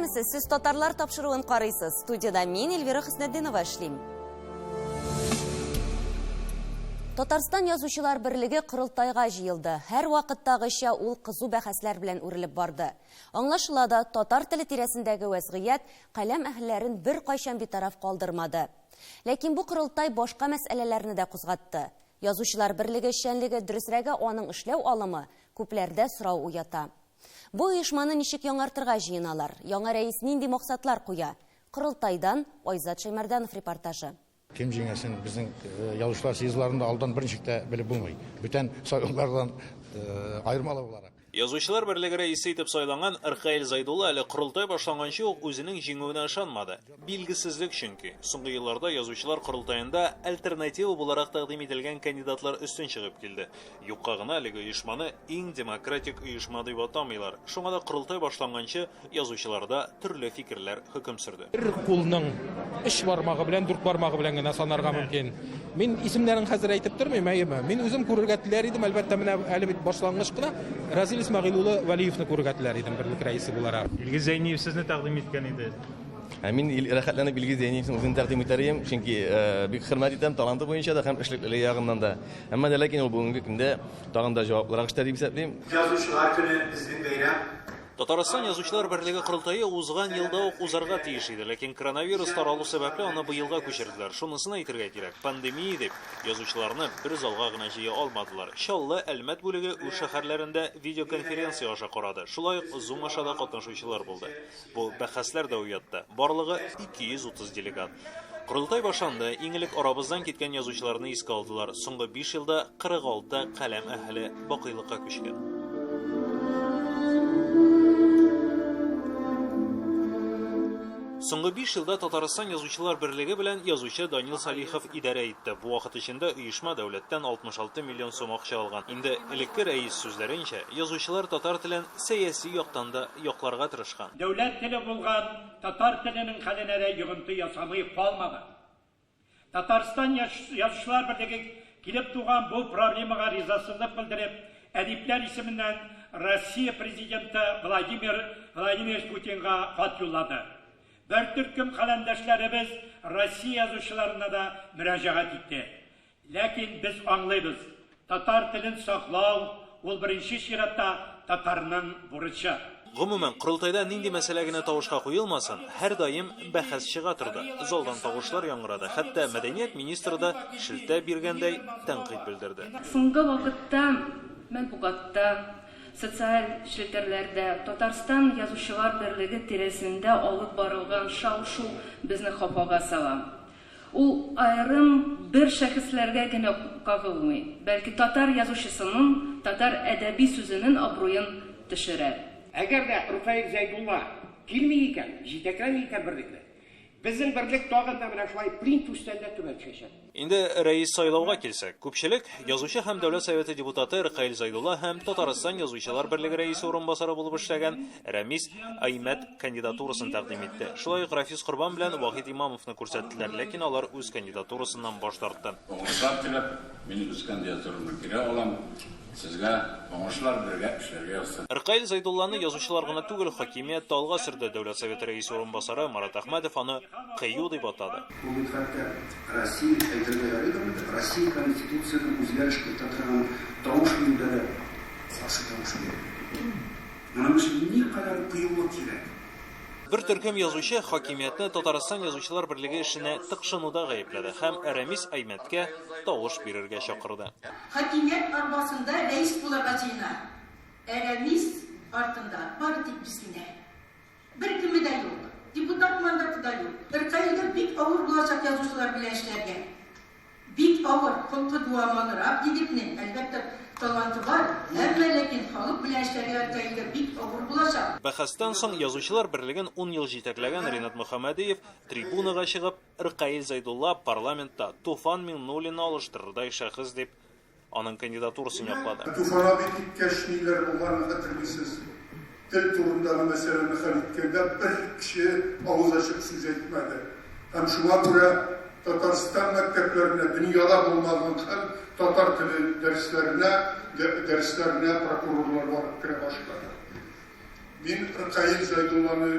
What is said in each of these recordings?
Исәнмесез, сез татарлар тапшыруын карыйсыз. Студиядә мин Эльвира Хөснетдинова эшлим. Татарстан язучылар берлеге корылтайга җыелды. Һәр вакыттагыча ул кызу бәхәсләр белән үрелеп барды. Аңлашыла да, татар теле тирәсендәге вәзгыять каләм әһелләрен беркайчан битараф калдырмады. Ләкин бу корылтай башка мәсьәләләрне дә кузгатты. Язучылар берлеге эшчәнлеге, дөресрәге аның эшләү алымы, күпләрдә сорау уята. Бу оешманы ничек яңартырга җыеналар? Яңа рәис нинди максатлар куя? Корылтайдан Айзат Шәймәрданов репортажы. Кем җиңәсен безнең язучылар съездларында алдан берничек тә белеп булмый. Бүтән сайлаулардан аермалы буларак. Язучылар берлеге рәисе итеп сайланган Ркаил Зайдулла әле корылтай башланганчы ук үзенең җиңүенә ышанмады. Билгесезлек чөнки. Соңгы елларда язучылар корылтаенда альтернатива буларак тәкъдим ителгән кандидатлар өстен чыгып килде. Юкка гына әлеге оешманы иң демократик оешма дип атамыйлар. Шуңа да корылтай башланганчы Язучыларда төрле фикерләр хөкем сөрде. Бер кулның өч бармагы белән, дүрт бармагы белән генә санарга мөмкин. Мин исемнәрен хәзер әйтеп тормыйм, әйеме? Мин үзем күрергә теләр идем, әлбәттә, менә әле бит башлангыч кына, Разил Исмәгыйль улы Вәлиевны күрергә теләр идем берлек рәисе буларак. Илгиз Зәйниев сезне тәкъдим иткән иде. Ә мин рәхәтләнеп Илгиз Зәйниевның үзен тәкъдим итәр идем, чөнки бик хөрмәт итәм таланты буенча да һәм эшлеклелеге ягыннан да. Әмма дә ләкин ул бүгенге көндә тагын да җаваплырак эштә дип исәплим. Язучылар көне, безнең бәйрәм. Татарстан Язучылар берлеге корылтае узган елда ук узарга тиеш иде, ләкин коронавирус таралу сәбәпле аны быелга күчерделәр. Шунысын әйтергә кирәк, пандемия дип, язучыларны бер залга гына җыя алмадылар. Чаллы, Әлмәт бүлеге үз шәһәрләрендә видеоконференция аша карады, шулай ук Zoom аша да катнашучылар булды. Бу бәхәсләр дә уятты. Барлыгы 230 делегат. Корылтай башланды. Иң элек арабыздан киткән язучыларны искә алдылар. Соңгы 5 елда 46 каләм әһеле бакыйлыкка күчкән. Соңгы 5 елда Татарстан Язучылар берлеге белән язучы Данил Салихов идарә итте. Бу вакыт эчендә оешма дәүләттән 66 миллион сум акча алган. Инде элекке рәис сүзләренчә, язучылар татар телен сәяси яктан да якларга тырышкан. Дәүләт теле булган Татар теленең хәленә дә йогынты ясамый калмады. Татарстан Язучылар берлеге килеп туган бу проблемага ризасызлык белдереп, әдипләр исеменнән Россия Президенты Владимир Владимирович Путинга хат юллады. Бер төркем каләмдәшләребез Россия язучыларына да мөрәҗәгать итте. Ләкин без аңлыйбыз, татар телен саклау, ул беренче чиратта татарның бурычы. Гомумән, корылтайда нинди мәсьәлә генә тавышка куелмасын, һәрдаим бәхәс чыга торды. Залдан тавышлар яңгырады, хәтта мәдәният министры да шелтә биргәндәй тәнкыйть белдерде. Соңгы вакытта матбугатта, социаль челтәрләрдә Татарстан Язучылар берлеге тирәсендә алып барылган шау-шу безне хафага сала. Ул аерым бер шәхесләргә генә кагылмый, бәлки татар язучысының, татар әдәби сүзенең абруен төшерә. Әгәр дә Ркаил Зәйдулла килми икән, җитәкләми икән берлекне, безнең берлек тагын да менә шулай плинтустан да түбән төшәчәк. Инде рәис сайлауга килсәк, күпчелек, язучы һәм Дәүләт Советы депутаты Ркаил Зәйдулла һәм Татарстан Язучылар берлеге рәисе урынбасары булып эшләгән Рәмис Аймәт кандидатурасын тәкъдим итте. Шулай ук Рафис Корбан белән Вахит Имамовны күрсәттеләр, ләкин алар үз кандидатурасыннан баш тартты. Уңышлар теләп, мин үз кандидатурамны кире алам. Сезгә уңышлар, бергә эшләргә язсын. Ркаил Зәйдулланы язучылар гына түгел, хакимият тә алга сөрде. Дәүләт Советы рәисе урынбасары Марат Әхмәтов аны кыю дип атады. Ул бит хәтта Россия, әйтергә ярыйдыр инде, Россия Конституциясенә үзгәреш кертә торган тавыш бирүдә дә каршы тавыш бирде. Моның өчен никадәр кыюлык кирәк. Бер төркем язучы хакимиятне Татарстан Язучылар берлеге эшенә тыкшынуда гаепләде һәм Рәмис Аймәткә тавыш бирергә чакырды. Хакимият арбасында рәис булырга җыена. Ә Рәмис артында бары тик без генә. Беркеме дә юк. Депутат мандаты да юк. Ркаилгә бик авыр булачак язучылар белән эшләргә. Бик авыр, холкы дуамалрак егетнең, әлбәттә, таланты бар, әмма ләкин халык белән эшләргә Ркаилгә бик авыр булачак. Бәхәстән соң Язучылар берлеген ун ел җитәкләгән Ринат Мөхәммәдиев трибунага чыгып, Ркаил Зәйдулла парламентта Туфан Миңнуллинны алыштырырдай шәхес дип аның кандидатурасын яклады. Туфан абый киткәч ниләр булганын хәтерлисез. Тел турындагы мәсьәләне хәл иткәндә бер кеше авыз ачып сүз әйтмәде. Һәм шуңа күрә Татарстан мәктәпләренә дөньяда булмаган хәл, татар теле дәресләренә дәресләренә прокурорлар барып керә башлады. Мин Ркаил Зәйдулланы.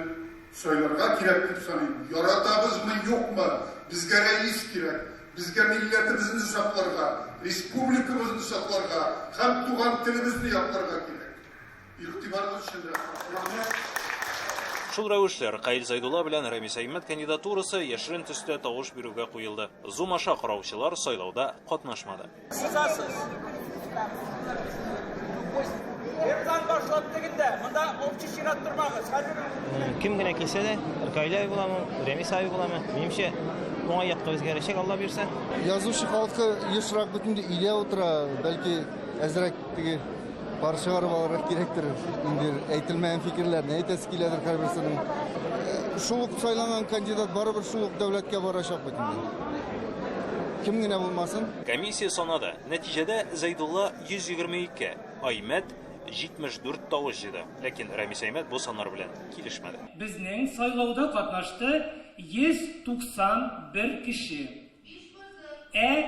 сайларга кирәк дип саныйм. Яратабызмы, юкмы, безгә рәис кирәк. Безгә милләтебезне сакларга, республикабызны сакларга һәм туган телебезне якларга кирәк. Игътибарыгыз өчен рәхмәт. Шул рәвешле, Ркаил Зәйдулла белән Рәмис Аймәт кандидатурасы яшерен төстә тавыш бирүгә куелды. Zoom аша караучылар сайлауда катнашмады. Сызасыз. Бердан башлап тегендә, монда общий чират тормагыз. Хәзер Кем генә килсә дә, Ркаил абый буламы, Рәмис абый буламы, минемчә, уңай якка үзгәрәчәк, Алла бирсә. Язучы халкы ешрак бит инде өйдә утыра, бәлки әзрәк теге пар чыгарып алырга кирәктер инде, әйтелмәгән фикерләрне әйтәсе киләдер һәрберсенең. Шул ук сайланган кандидат барыбер шул ук дәүләткә барачак бит инде. Кем генә булмасын. Комиссия санады. Нәтиҗәдә Зәйдулла 122, Аймәт 74 тавыш җыйды. Ләкин Рәмис Аймәт бу саннар белән килешмәде. Безнең сайлауда катнашты 191 кеше. Ә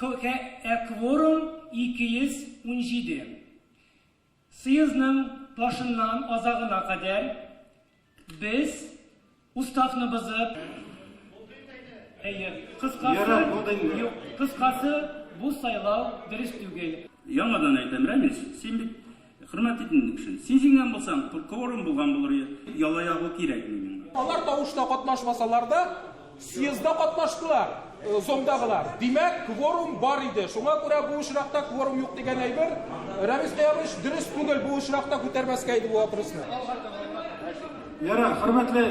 Ә кворум 217. Съездның башыннан азагына кадәр без уставны бозып, әйе, кыскасы, юк, кыскасы, бу сайлау дөрес түгел. Яңадан әйтәм, Рәмис, син бит хөрмәт ит инде кешене. Син җиңгән булсаң, кворум булган булыр иде. Яла ягу кирәкми миңа. Алар тавышта катнашмасалар да, съездда катнаштылар, зомдагылар. Димәк, кворум бар иде. Шуңа күрә бу очракта кворум юк дигән әйбер, Рәмис Кыямович, дөрес түгел, бу очракта күтәрмәскә иде бу вопросны. Ярар, хөрмәтле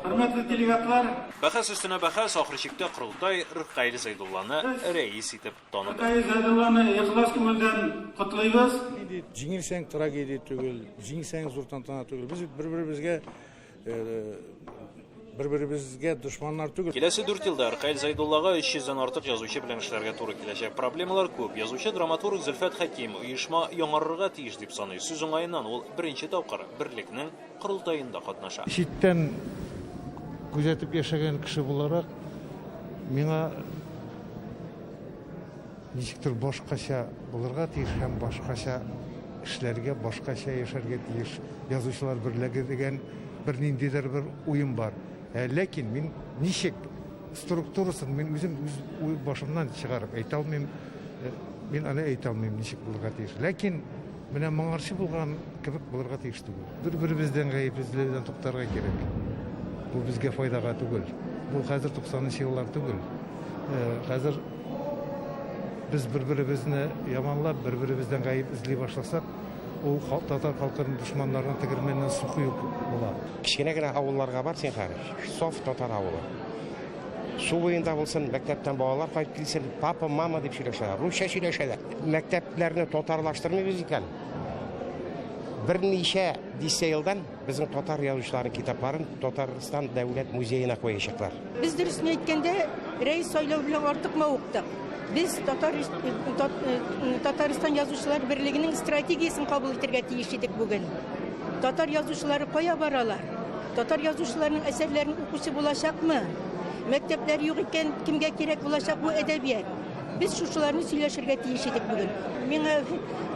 хөрмәтле делегатлар. Бәхәс өстенә бәхәс, ахыр чиктә корылтай Ркаил Зәйдулланы рәис итеп таныды. Ркаил Зәйдулланы ихлас күңелдән котлыйбыз. Җиңелсәң трагедия түгел, җиңсәң зур тантана түгел. Без бит бер-беребезгә бер-беребезгә дошманнар түгел. Киләсе дүрт елда Ркаил Зәйдуллага 300 дән артык язучы белән эшләргә туры киләчәк. Проблемалар күп. Язучы, драматург Зөлфәт Хәким оешма яңарырга тиеш дип саный. Сүз уңаеннан, ул беренче тапкыр берлекнең корылтаенда катнаша. Читтән күзәтеп яшәгән кеше буларак, миңа ничектер башкача булырга тиеш һәм башкача эшләргә, башкача яшәргә тиеш язучылар берлеге дигән бер ниндидер бер уем бар. Ләкин мин ничек структурасын мин үзем үз уй башымнан чыгарып әйтә алмыйм. Мин аны әйтә алмыйм, ничек булырга тиеш. Ләкин менә моңарчы булган кебек булырга тиеш түгел. Бер-беребездән гаеп эзләүдән туктарга кирәк. Бу безгә файдага түгел. Бу хәзер 90 еллар түгел. Хәзер без бер-беребезне яманлап, бер-беребездән гаеп эзли башласак, ул татар халкының дошманнарына тегермәннән су кою була. Кечкенә генә авылларга бар син хәзер, саф татар авылы. Су буенда булсын, мәктәптән балалар кайтып килсен, папа, мама дип сөйләшәләр, русча сөйләшәләр. Мәктәпләрне татарлаштырмыйбыз икән, берничә дистә елдан безнең татар язучыларының китапларын Татарстан дәүләт музеена куячаклар. Без дөресен әйткәндә, рәис сайлау белән артык мавыктык. Без татар Татарстан язучылар берлегенең стратегиясен кабул итәргә тиеш идек бүген. Татар язучылары кая баралар? Татар язучыларының әсәрләрен укучы булачакмы? Мәктәпләр юк икән, кемгә кирәк булачак бу әдәбият? Без шушыларны сөйләшергә тиеш идек бүген. Миңа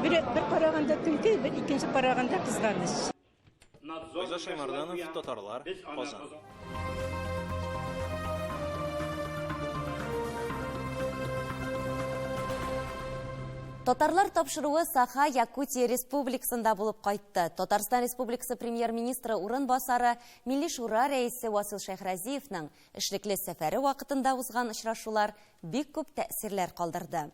бер, бер караганда көлке, бер икенче караганда кызганыч. Айзат Шаймарданов, Татарлар, Казан. Татарлар тапшыруы Саха Якутия Республикасында булып кайтты. Татарстан Республикасы премьер-министры урынбасары, Милли Шура рәисе Васил Шәйхразиевның эшлекле сәфәре вакытында узган очрашулар бик күп тәэсирләр калдырды.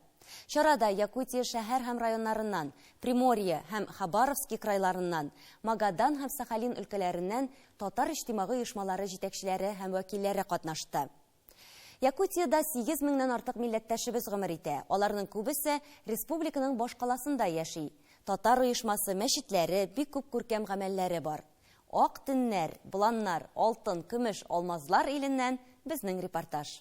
Чарада Якутия шәһәр һәм районнарыннан, Приморье һәм Хабаровский крайларыннан, Магадан һәм Сахалин өлкәләреннән татар иҗтимагый оешмалары җитәкчеләре һәм вәкилләре катнашты. Якутиядә 8 меңнән артык милләттәшебез гомер итә. Аларның күбесе республиканың башкаласында яши. Татар оешмасы, мәчетләре, бик күп күркәм гамәлләре бар. Ак төннәр, боланнар, алтын, көмеш, алмазлар иленнән безнең репортаж.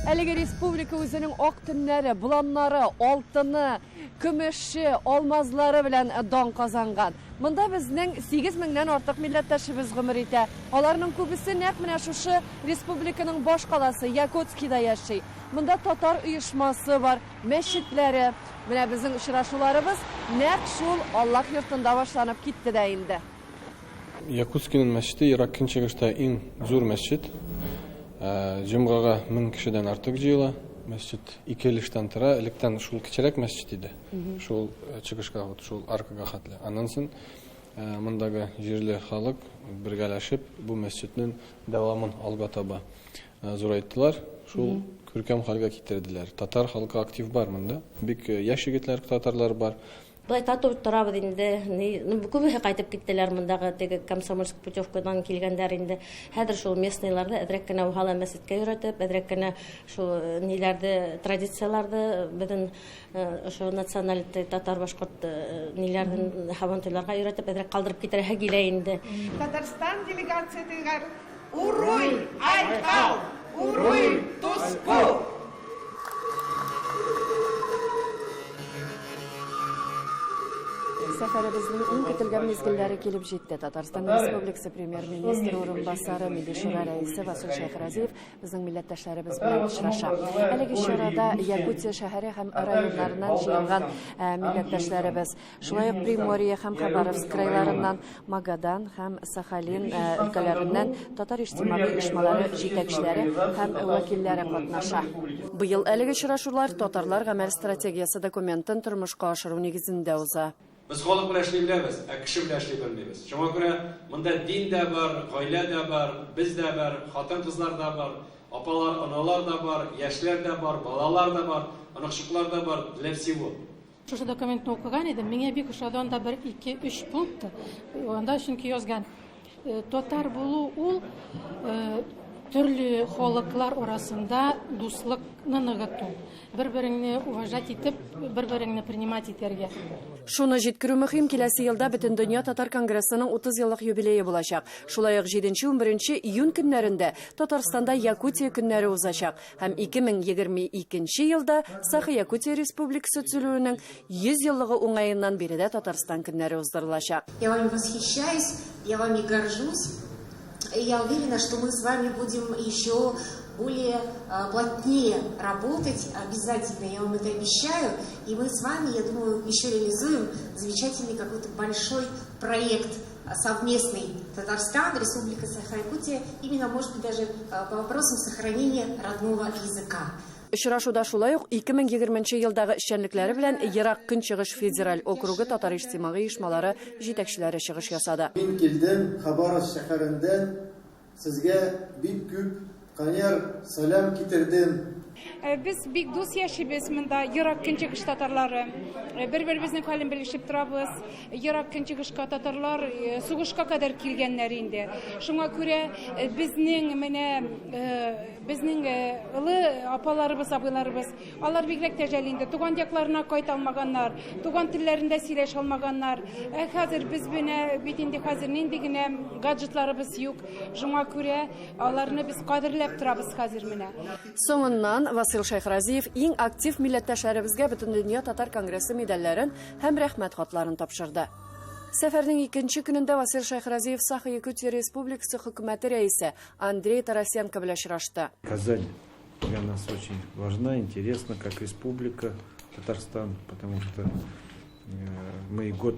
Әлеге республика үзенең ак төннәре, боланнары, алтыны, Көмеше, алмазлары белән дан казанган. Монда безнең 8 меңнән артык милләттәшебез гомер итә. Аларның күбесе нәкъ менә шушы республиканың баш каласы Якутскида яши. Монда татар оешмасы бар, мәчетләре. Менә безнең очрашуларыбыз нәкъ шул Аллаһ йортында башланып китте дә инде. Якутскиның мәчете Ерак Көнчыгышта иң зур мәчет. Җомгага 1000 кешедән артык җыела. Мәчет ике өлештән тора. Электән шул кечерәк мәчет иде. Шул чыгышка, вот шул аркага хәтле. Аннан соң мондагы җирле халык бергәләшеп бу мәчетнең дәвамын алга таба зурайттылар. Шул күркәм хәлгә китерделәр. Татар халкы актив бар монда. Бик яшь егетләр, татарлар бар. Болай тату торабыз инде. Ни, ну, күбесе кайтып киттеләр мондагы теге комсомольск путевкадан килгәннәр инде. Хәзер шул местныйларны әзрәк кенә һала мәсеткә өйрәтеп, әзрәк кенә шул э, ниләрде, традицияләрде безнең э, ошо националь татар башкорт э, ниләрен һабантуйларга өйрәтеп, әзрәк калдырып китәргә килә инде. Татарстан делегация дигән Уруй Айкал! Уруй Туску! Сәфәребезнең иң көтелгән мизгелләре килеп җитте. Татарстан Республикасы Премьер-министры урынбасары, Милли Шура рәисе Васил Шәйхразиев безнең милләттәшләребез белән очраша. Әлеге чарада Якутия шәһәре һәм районнарыннан җыелган милләттәшләребез, шулай ук Приморье һәм Хабаровск крайларыннан, Магадан һәм Сахалин өлкәләреннән татар иҗтимагый оешмалары җитәкчеләре һәм вәкилләре катнаша. Быел әлеге очрашулар Татарлар гамәл стратегиясе документын тормышка ашыру нигезендә уза. Без халык белән эшли беләбез, ә кеше белән эшли белмибез. Шуңа күрә монда дин дә бар, гаилә дә бар, без дә бар, хатын-кызлар да бар, апалар, аналар да бар, яшьләр дә бар, балалар да бар, оныкчыклар да бар, для всего. Шушы документны укыган идем, миңа бик ошады, анда бер, ике, өч пункт. Анда чөнки язган, татар булу ул төрле халыклар арасында дуслыкны ныгыту, бер-береңне уважать итеп, бер-береңне принимать итәргә. Шуны җиткерү мөһим, киләсе елда Бөтендөнья татар конгрессының 30 еллык юбилее булачак. Шулай ук 7-11 июнь көннәрендә Татарстанда Якутия көннәре узачак. Һәм 2022 елда Саха-Якутия Республикасы төзелүенең 100 еллыгы уңаеннан биредә Татарстан көннәре уздырылачак. Я вами восхищаюсь, я вами горжусь. И я уверена, что мы с вами будем еще более плотнее работать, обязательно, я вам это обещаю. И мы с вами, я думаю, еще реализуем замечательный какой-то большой проект совместный Татарстан, Республика Саха-Якутия, именно, может быть, даже по вопросам сохранения родного языка. Очрашуда шулай ук 2020 елдагы эшчәнлекләре белән Ерак Көнчыгыш федераль округы татар иҗтимагый оешмалары җитәкчеләре чыгыш ясады. Мин килдем Хабаровск шәһәрендән, сезгә бик күп кайнар сәлам китердем. Без бик дус яшибез монда, Ерак Көнчыгыш татарлары. Бер-беребезнең хәлен белешеп торабыз. Ерак Көнчыгышка татарлар сугышка кадәр килгәннәр инде. Шуңа күрә безнең менә безнең олы апаларыбыз, абыйларыбыз, алар бигрәк тә жәл инде. Туган якларына кайта алмаганнар, туган телләрендә сөйләшә алмаганнар. Ә хәзер без менә бит инде хәзер нинди генә гаджетларыбыз юк. Шуңа күрә аларны без кадерләп торабыз хәзер менә. Соңыннан Васил Шәйхразиев иң актив милләттәшләребезгә Бөтендөнья татар конгрессы медальләрен һәм рәхмәт хатларын тапшырды. Сәфәрнең икенче көнендә Васил Шәйхразиев Саха-Якутия Республикасы хөкүмәте рәисе Андрей Тарасенко белән очрашты. Казань для нас очень важна, интересна как республика Татарстан, потому что мы год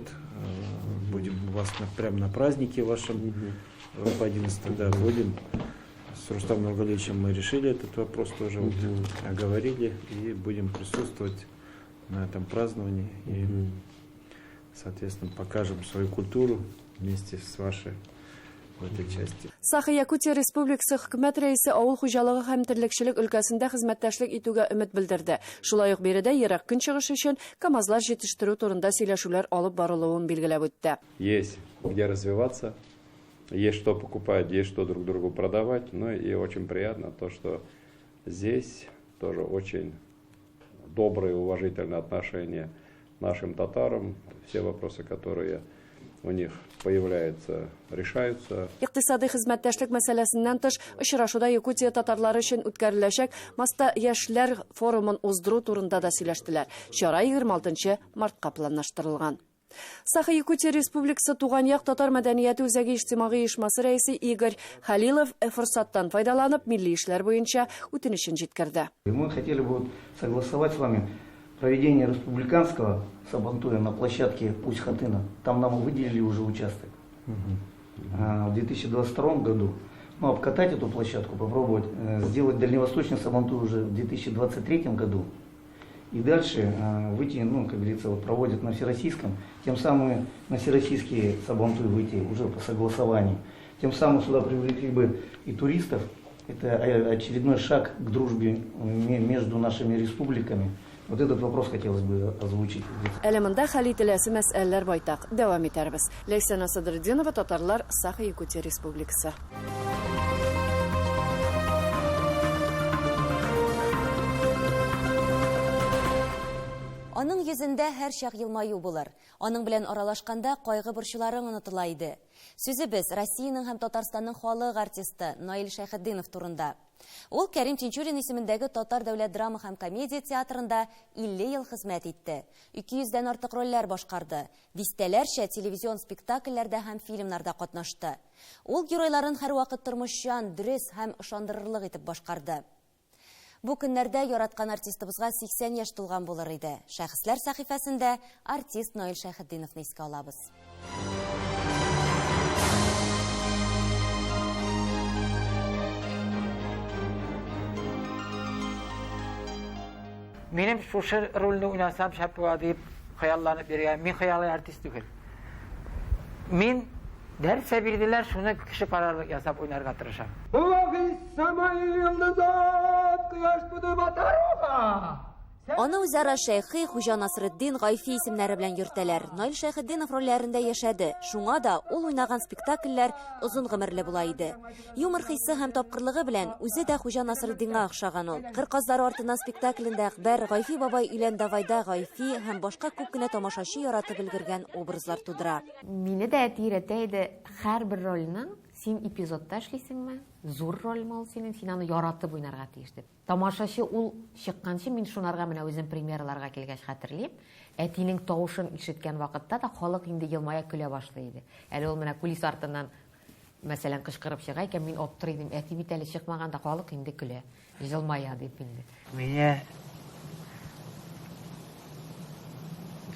будем у вас прямо на празднике вашем, по 11, да, будем. С Рустамом Нургалиевичем мы решили этот вопрос тоже, вот, оговорили и будем присутствовать на этом праздновании и, соответственно, покажем свою культуру вместе с вашей в этой части. Саха-Якутия Республикасы хөкүмәт рәисе авыл хуҗалыгы һәм терлекчелек өлкәсендә хезмәттәшлек итүгә өмет белдерде. Шулай ук биредә Ерак Көнчыгыш өчен КАМАЗлар җитештерү турында сөйләшүләр алып барылуын билгеләп үтте. Есть где развиваться, есть что покупать, есть что друг другу продавать. Ну и очень приятно то, что здесь тоже очень доброе и уважительное отношение нашим татарам. Все вопросы, которые у них появляются, решаются. Икътисадый хезмәттәшлек мәсьәләсеннән тыш, очрашуда Якутия татарлары өчен үткәреләчәк Моста яшьләр форумын уздыру турында да сөйләштеләр. Чара 26 мартка планлаштырылган. Саха Якутия Республикасы Туган як татар мәдәнияте үзәге иҗтимагый оешмасы рәисе Игорь Халилов форсаттан файдаланып, милли эшләр буенча үтенечен җиткерде. Мы хотели бы согласовать с вами проведение республиканского сабантуя на площадке Усть-Хатына. Там нам выделили уже участок. В 2022 году. Ну, обкатать эту площадку, попробовать сделать дальневосточный сабантуй уже в 2023 году. И дальше выйти, ну, как говорится, вот проводят на всероссийском, тем самым на всероссийские сабантуй выйти уже по согласованию. Тем самым сюда привлекли бы и туристов. Это очередной шаг к дружбе между нашими республиками. Вот этот вопрос хотелось бы озвучить. Әле монда хәл ителәсе мәсьәләләр байтак. Дәвам итәрбез. Ләйсән Садретдинова, Татарлар, Саха Якутия Республикасы. Аның йөзендә һәрчак елмаю булыр. Аның белән аралашканда кайгы борчуларың онытыла иде. Сүзебез Россиянең һәм Татарстанның халык артисты Наил Шәйхетдинов турында. Ул Кәрим Тинчурин исемендәге Татар дәүләт драма һәм комедия театрында 50 ел хезмәт итте. 200дән артык рольләр башкарды. Дистәләрчә телевизион спектакльләрдә һәм фильмнарда катнашты. Ул геройларын һәрвакыт тормышчан, дөрес һәм ышандырырлык итеп башкарды. Бу көннәрдә яраткан артистыбызга 80 яшь тулган булыр иде. Шәхесләр сәхифәсендә артист Наил Шәйхетдиновны искә алабыз. Минем шушы рольне уйнасам шәп була дип хыялланып йөргән. Мин хыялый артист түгел. Мин нәрсә бирделәр, шуны кеше карарлык ясап уйнарга тырышам. Аны үзара Шәйхи, Хуҗа Насретдин, Гайфи исемнәре белән йөртәләр. Наил Шәйхетдинов рольләрендә яшәде. Шуңа да ул уйнаган спектакльләр озын гомерле була иде. Юмор хисе һәм тапкырлыгы белән үзе дә Хуҗа Насретдинга охшаган ул. Кыр казлары артыннан спектаклендә Әкбәр, Гайфи бабай өйлән давайда Гайфи һәм башка күп кенә тамашачы яратып өлгергән образлар тудыра. Мине дә әти өйрәтә иде, һәрбер рольнең син эпизодта эшлисеңме, зур рольме ул синең, син аны яратып уйнарга тиеш дип. Тамашачы ул чыкканчы, мин шунарга менә үзем премьераларга килгәч хәтерлим, әтинең тавышын ишеткән вакытта да халык инде елмая көлә башлый иде. Әле ул менә кулис артыннан, мәсәлән, кычкырып чыга икән, мин аптырый идем, әти бит әле чыкмаган да, халык инде көлә, елмая дип инде. Меня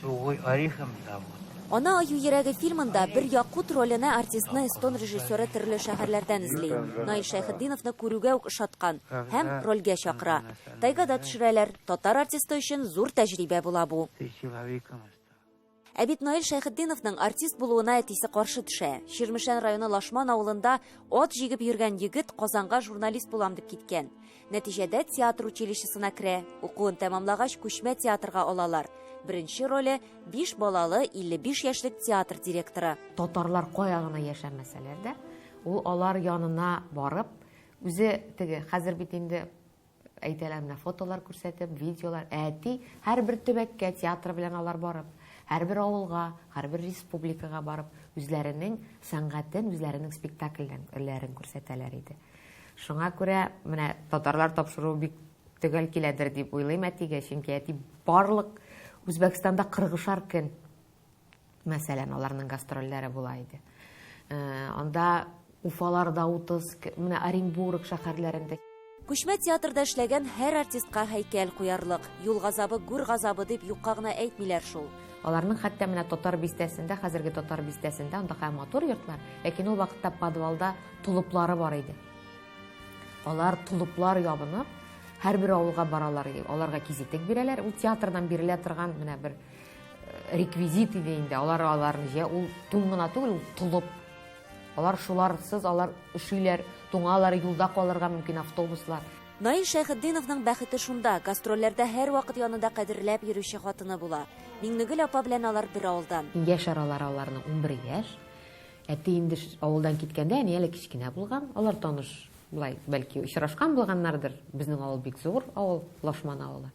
другой орехом зовут. Ана аю йөрәге фильмында бер якут роленә артистны эстон режиссеры төрле шәһәрләрдән эзли. Наил Шәйхетдиновны күрүгә үк ошаткан һәм рольгә чакыра. Тайгада төшерәләр. Татар артисты өчен зур тәҗрибә була бу. Ә бит Наил Шәйхетдиновның артист булуына әтисе каршы төшә. Чирмешән районы Лашман авылында ат җигеп йөргән егет Казанга журналист булам дип киткән. Нәтиҗәдә театр училищесына керә. Укуын тәмамлагач күчмә театрга алалар. Беренче роле 5 балалы 55 яшьлек театр директоры. Татарлар кая гына яшәмәсәләр дә, ул алар янына барып, үзе теге хәзер бит инде әйтәләр менә фотолар күрсәтеп, видеолар. Әти һәрбер төбәккә театр белән алар барып, һәрбер авылга, һәрбер республикага барып, үзләренең сәнгатен, үзләренең спектакльләрен күрсәтәләр иде. Шуңа күрә менә татарлар тапшыруы бик төгәл киләдер дип уйлыйм әтигә, чөнки әти барлык Үзбәкстанда кыргышар көн, мәсәлән, аларның гастрольләре була иде. Анда Уфаларда 30, менә Оренбург шәһәрләрендә. Күчмә театрда эшләгән һәр артистка һәйкәл куярлык. Юл газабы, гүр газабы дип юкка гына әйтмиләр шул. Аларның хәтта менә татар бистәсендә, хәзерге татар бистәсендә, анда хәм матур йортлар, ләкин ул вакытта подвалда толыплары бар иде. Алар толыплар ябынып, һәрбер авылга баралар, аларга кизетек бирәләр. Ул театрдан бирелә торган менә бер реквизит иде инде. Алар аларны җыя, ул тун гына түгел, ул толып. Алар шуларсыз, алар өшиләр, туңалар, юлда калырга мөмкин автобуслар. Наил Шәйхетдиновның бәхете шунда, гастрольләрдә һәрвакыт янында кадерләп йөрүче хатыны була. Миңнегөл апа белән алар бер авылдан. Яшь аралары аларның 11 яшь. Әти инде авылдан киткәндә әни әле кечкенә булган. Алар таныш, болай, бәлки очрашкан булганнардыр. Безнең авыл бик зур авыл, Лашман авылы.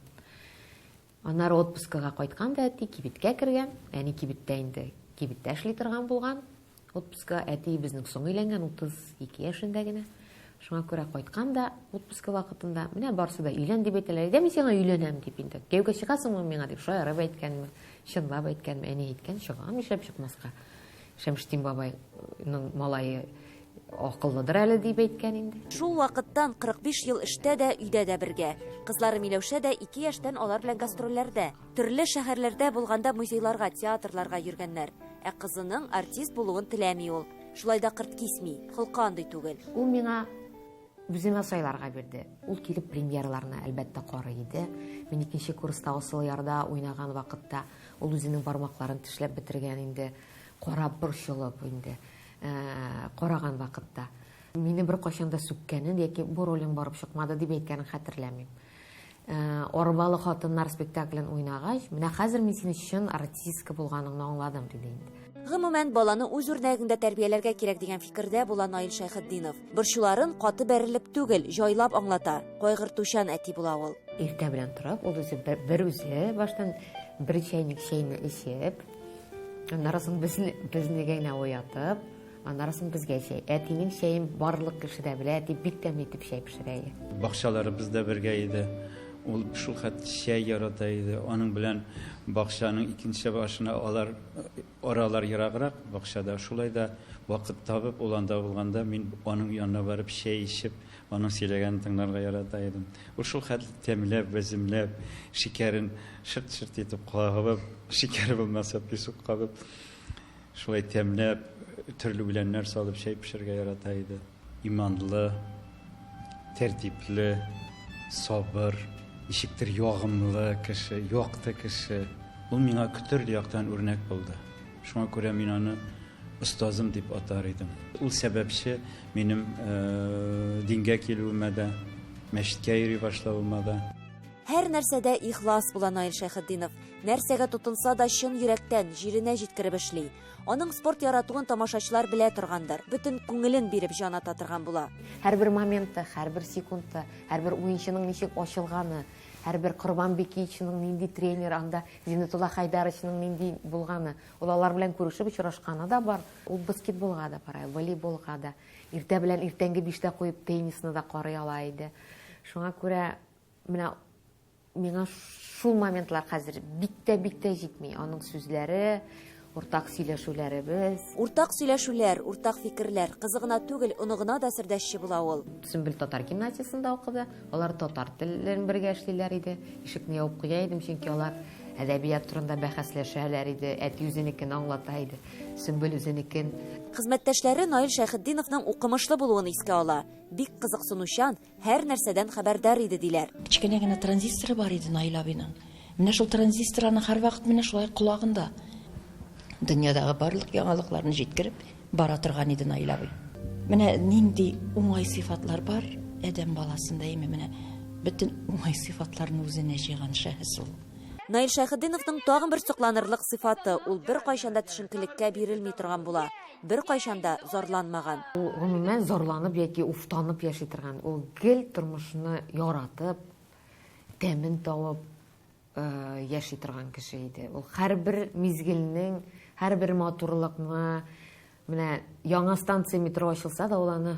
Аннары отпускага кайткан да әти кибеткә кергән. Әни кибеттә инде. кибеттә эшли торган булган. Отпускка әти безнең соң өйләнгән, 32 яшендә генә. Шуңа күрә кайткан да отпуска вакытында, менә барсы да өйлән дип әйтәләр. Әйдә мин сиңа өйләнәм дип инде. Кияүгә чыгасыңмы миңа дип шаярып әйткәнме, чынлап әйткәнме, әни әйткән, чыгам, нишләп чыкмаска. Шәмшетдин бабайның малае акыллыдыр әле дип әйткән инде. Шул вакыттан 45 ел эштә дә, өйдә дә бергә. Кызлары Миләүшә дә 2 яшьтән алар белән гастрольләрдә. Төрле шәһәрләрдә булганда музейларга, театрларга йөргәннәр. Ә кызының артист булуын теләми ул. Шулай да кырт кисми, холкы андый түгел. Ул миңа үземә сайларга бирде. Ул килеп премьераларны, әлбәттә, карый иде. Мин икенче курста Асылъярда уйнаган вакытта ул үзенең бармакларын тешләп бетергән инде, карап борчылып инде, караган вакытта. Мине беркайчан да сүккәнен яки бу ролең барып чыкмады дип әйткәнен хәтерләмим. Арбалы хатыннар спектаклен уйнагач, менә хәзер мин сине чын артистка булганыңны аңладым, диде инде. Гомумән, баланы үз үрнәгеңдә тәрбияләргә кирәк дигән фикердә була Наил Шәйхетдинов. Борчуларын каты бәрелеп түгел, җайлап аңлата. Кайгыртучан әти була ул. Иртә белән торып, ул үзе бер үзе баштан бер чәйнек чәйне эчеп, аннары соң безне, безне генә уятып, Аннары соң безгә чәй. Әтинең чәен барлык кеше дә белә, әти бик тәмле итеп чәй пешерә иде. Бакчаларыбыз да бергә иде. Ул шул хәтле чәй ярата иде. Аның белән бакчаның икенче башына алар аралар ераграк бакчада. Шулай да вакыт табып, ул анда булганда мин аның янына барып чәй эчеп, аның сөйләгәнен тыңларга ярата идем. Ул шул хәтле тәмләп, вәземләп, шикәрен шырт-шырт итеп кабып, шикәре булмаса песок кабып, Шулай тәмләп, төрле үләннәр салып чәй пешерергә ярата иде. Иманлы, тәртипле, сабыр, ничектер ягымлы кеше, якты кеше. Ул миңа төрле яктан үрнәк булды. Шуңа күрә мин аны остазым дип атар идем. Ул сәбәпче минем дингә килүемә дә, мәчеткә йөри башлавыма да. Һәр нәрсәдә ихлас була Наил Шәйхетдинов. Нәрсәгә тотынса да чын йөрәктән, җиренә җиткереп эшли. Аның спорт яратуын тамашачылар белә торгандыр. Бөтен күңелен биреп җан ата торган була. Һәрбер моменты, һәрбер секунды, һәрбер уенчының ничек ачылганы, һәрбер Корбан Бекичның нинди тренер анда, Зиннәтулла Хайдаровичның нинди булганы, ул алар белән күрешеп очрашканы да бар. Ул баскетболга да бара, волейболга да. Иртә белән иртәнге биштә куеп теннисны да карый ала иде. Шуңа күрә менә Миңа шул моментлар хәзер бик тә, бик тә җитми. Аның сүзләре, уртак сөйләшүләребез. Уртак сөйләшүләр, уртак фикерләр. Кызы гына түгел, оныгына да сердәшче була ул. Сөмбел татар гимназиясендә укыды. Алар татар телен бергә эшлиләр иде. Ишекне ябып куя идем, чөнки алар әдәбият турында бәхәсләшәләр иде. Әти үзенекен аңлата иде, Сөмбел үзенекен. Хезмәттәшләре Наил Шәйхетдиновның укымышлы булуын искә ала. Бик кызыксынучан, Һәр нәрсәдән хәбәрдар иде, диләр. Кечкенә генә транзисторы бар иде Наил абыйның. Менә шул транзистор аның һәрвакыт менә шулай колагында. Дөньядагы барлык яңалыкларны җиткереп бара торган иде Наил абый. Менә нинди уңай сыйфатлар бар адәм баласында, әйме, менә бөтен уңай сыйфатларны үзенә җыйган шәхес ул. Наил Шәйхетдиновның тагын бер сокланырлык сыйфаты, ул беркайчан да төшенкелеккә бирелми торган була. Беркайчан да зарланмаган. Ул, гомумән, зарланып яки уфтанып яши торган. Ул гел тормышны яратып, тәмен табып яши торган кеше иде. Ул һәрбер мизгелнең, һәрбер матурлыкны, менә яңа станция метро ачылса да, ул аны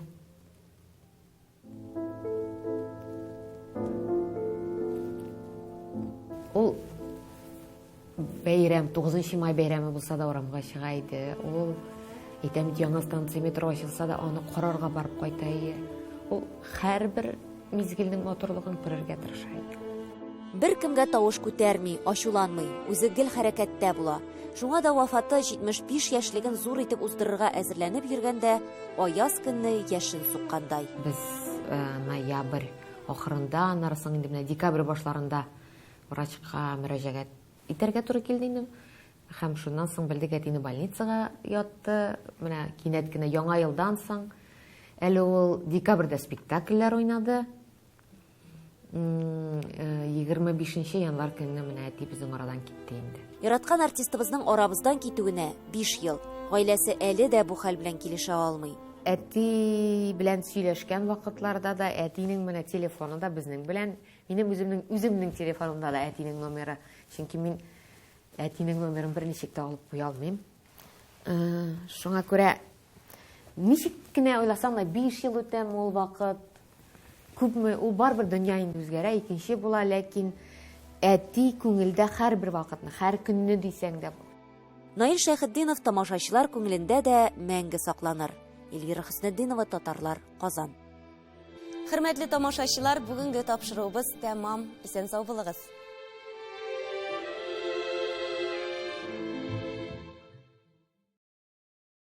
Ул бәйрәм, 9 май бәйрәме булса да урамга чыга иде. Ул әйтәм бит, яңа станция метро ачылса да аны карарга барып кайта иде. Ул һәрбер мизгелнең матурлыгын күрергә тырыша иде. Беркемгә тавыш күтәрми, ачуланмый, үзе гел хәрәкәттә була. Шуңа да вафаты 75 яшьлеген зур итеп уздырырга әзерләнеп йөргәндә, Аяз көнне яшен суккандай. Без ноябрь ахырында, аннары соң инде менә декабрь башларында врачка мөрәҗәгать итәргә туры килде инде. Һәм шуннан соң белдек, әтине больницага ятты. Менә кинәт кенә яңа елдан соң. Әле ул декабрьдә спектакльләр уйнады. 25 э, январь көнне менә әти безнең арадан китте инде. Яраткан артистыбызның арабыздан китүенә 5 ел. Гаиләсе әле дә бу хәл белән килешә алмый. Әти белән сөйләшкән вакытларда да әтинең менә телефоны да безнең белән, минем үземнең үземнең телефонымда да әтинең номеры. Чөнки мин әтинең номерын берничек тә алып куя алмыйм. Шуңа күрә ничек кенә уйласаң да, 5 ел үтәме ул вакыт, күпме, ул барыбер дөнья инде үзгәрә, икенче була, ләкин әти күңелдә һәрбер вакытны, һәр көнне дисәң дә. Наил Шәйхетдинов тамашачылар күңелендә дә мәңге сакланыр. Эльвира Хөснетдинова, Татарлар, Казан. Хөрмәтле тамашачылар, бүгенге тапшыруыбыз тәмам. Исән сау булыгыз.